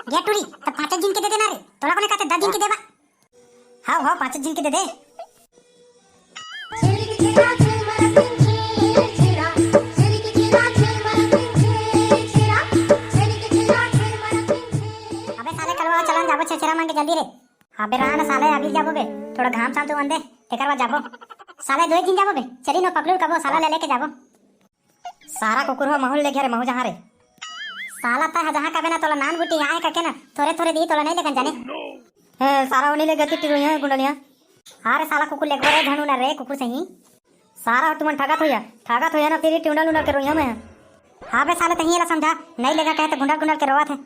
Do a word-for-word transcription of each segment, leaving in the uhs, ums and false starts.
गे टूरी, त पाँच झिन के दे देना रे, तोला कोने कहते दस झिन के देबा। हाँ, हाँ, पाँच झिन के दे दे। अबे साले कलवा, चलन जाबो छेरछेरा मांगे जल्दी रे। अबे रहा ना साले, अभी जाबो बे, थोड़ा घाम साम तो आन दे, तेकर बाद जाबो। साले दो ही दिन जाबो बे, चली नो पकलू कबो साला ले लेके जाबो। सारा कुकुर हो महू ले घेरे, महू जहाँ रे। साला तय ह जहाँ कबे ना तोला नान गुटी आए कके ना, थोरे थोरे दी तोला नहीं लेकन जाने। हे, सारा हो नहीं ले गति टिरुइया गुंडलिया। अरे साला कुकुर लेगबो रे, झंडू ना रे, कुकुर सही। सारा हो तुमन ठगत होइया, ठगत होइया ना, फिर टिंडल उंडल के रोइया में। हाँ बे साले, तही एला समझा, नहीं लेगा कहे तो गुंडल गुंडल के रोवत है।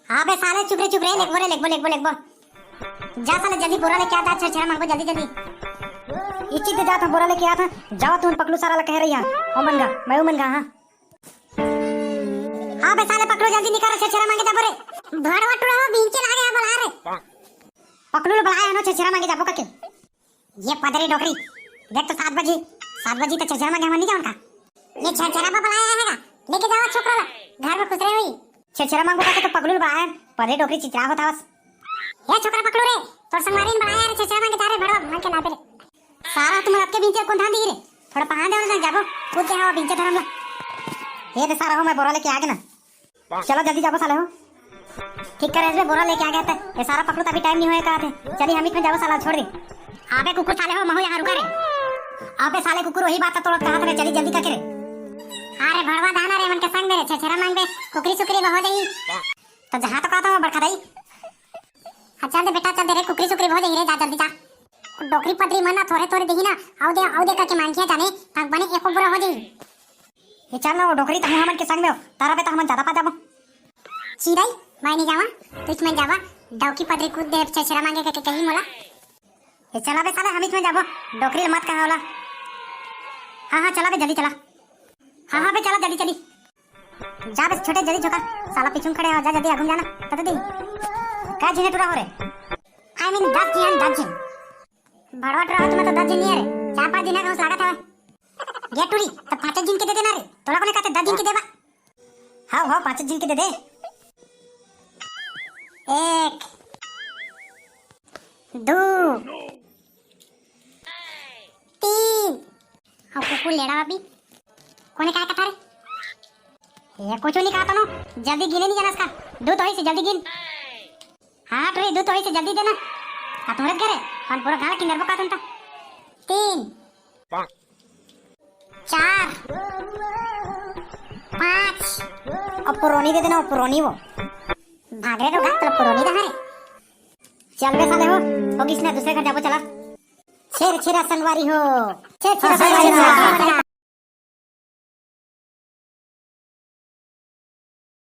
हाँ बे साले, चुप रे, चुप रे, लेगबो रे, लेगबो, लेगबो, लेगबो। जा साले, जल्दी बोरा लेके आ, जा, छेरछेरा मांगबो, जल्दी, जल्दी। इच्ची ते जात हूँ, बोरा लेके आत हूँ। जाओ तुम पकलू सारा ला कहे रही है। ओ मन गा, मैं ओ मन गा, हाँ। हाँ बे साले, पकलू जल्दी निकाल, छेरछेरा मांगे जाबो रे। भड़वा टुरा हो, बींचे लागे है, बुला रे। पकलू लो बुलाए है ना, छेरछेरा मांगे जाबो कके। ये पदरी डोकरी, देख तो सात बजी, सात बजी तो छेरछेरा मांगे हमन नहीं जावन का। ये छेरछेरा बा बुलाया है का? लेके जाओ छोकरा ला, घर में खुश रहे हुई। छेरछेरा मांगो का तो पकलू बा है, पदरी डोकरी चिचिरा होता बस। ये छोकरा पकलू रे, तोर संगवारी ने बुलाया रे, छेरछेरा मांगे जा रे भड़वा, मांग के लाबे रे। सारा तुम आपके बीच कौन ध्यान दी रे, थोड़ा पहान दे और जाबो, कूद के हवा बीच धरम ला। ये दे सारा हो, मैं बोरा लेके आ गया ना। चलो जल्दी जाबो साले हो। ठीक करे रे, बोरा लेके आ गया था। ये सारा पकड़ो, तभी टाइम नहीं होए कहा थे। चली हम इसमें जाबो साला, छोड़ दे। अबे कुकुर साले हो, महू यहाँ रुका रे। अबे साले कुकुर वही बात तो तोड़ कहा था, चली जल्दी करके रे। अरे भड़वा दाना रे, मन के संग दे रे, छेरछेरा मांगबे, कुकरी सुकरी हो जाई। तो जहाँ तो कहता हूँ बड़का दाई। हाँ चल दे बेटा, चल दे रे, कुकरी सुकरी हो जाई रे, जा जल्दी जा। डोकरी पदरी मन ना थोरे थोरे देही ना, आउ दे, आउ दे करके मांगिया जाने, भगवान एको बोरा हो जाई। ये चल ना, वो डोकरी तो हमन के संग में हो, तारा पे तो हमन ज्यादा पा जाबो। चिरई, मैं नहीं जावा, तू इसमें जावा, डौकी पदरी कूद दे, छेरछेरा मांगे के, के कही मोला। ये चला बे साले, हम इसमें जाबो, डोकरी मत कहा होला। हाँ, हाँ, चला बे, जल्दी चला। हाँ, हाँ बे, चला, जल्दी चली। जा बे, छोटे, जल्दी झोंका, साला पीछू में खड़े हो, जा जल्दी, आगू में जाना, तब दे। का झिने टूरा हो रे? I mean, दस झिन, दस झिन। भड़वा टूरा हो, तुम्हें तो दस झिन नहीं है रे, चार पाँच झिन है, कम से लागत है। गे टूरी, तो पाँच झिन के दे देना रे, तोला कोने कहते दस झिन के देबा। हाँ, हाँ, पाँच झिन के दे दे। एक, दो, तीन। हाँ, कुकुर लेड़ा अभी। कोने कहा कथा रे? ये कुछ नहीं कहा तनो, जल्दी गिने नहीं जाना इसका। दो तो ही से जल्दी गिन। हाँ, टूरी, दो तो ही से जल्दी देना। आ, तुम्हारे घर है, हम पूरा गाना किंगर बका तुम तो। तीन। चार, पाँच। अब पुरोनी दे देना, वो पुरोनी वो। भाग रे रोगा, तो पुरोनी दे रे। चल बे साले हो, हो किसने दूसरे घर जाबो चला। छेरछेरा संगवारी हो, छेरछेरा संगवारी हो।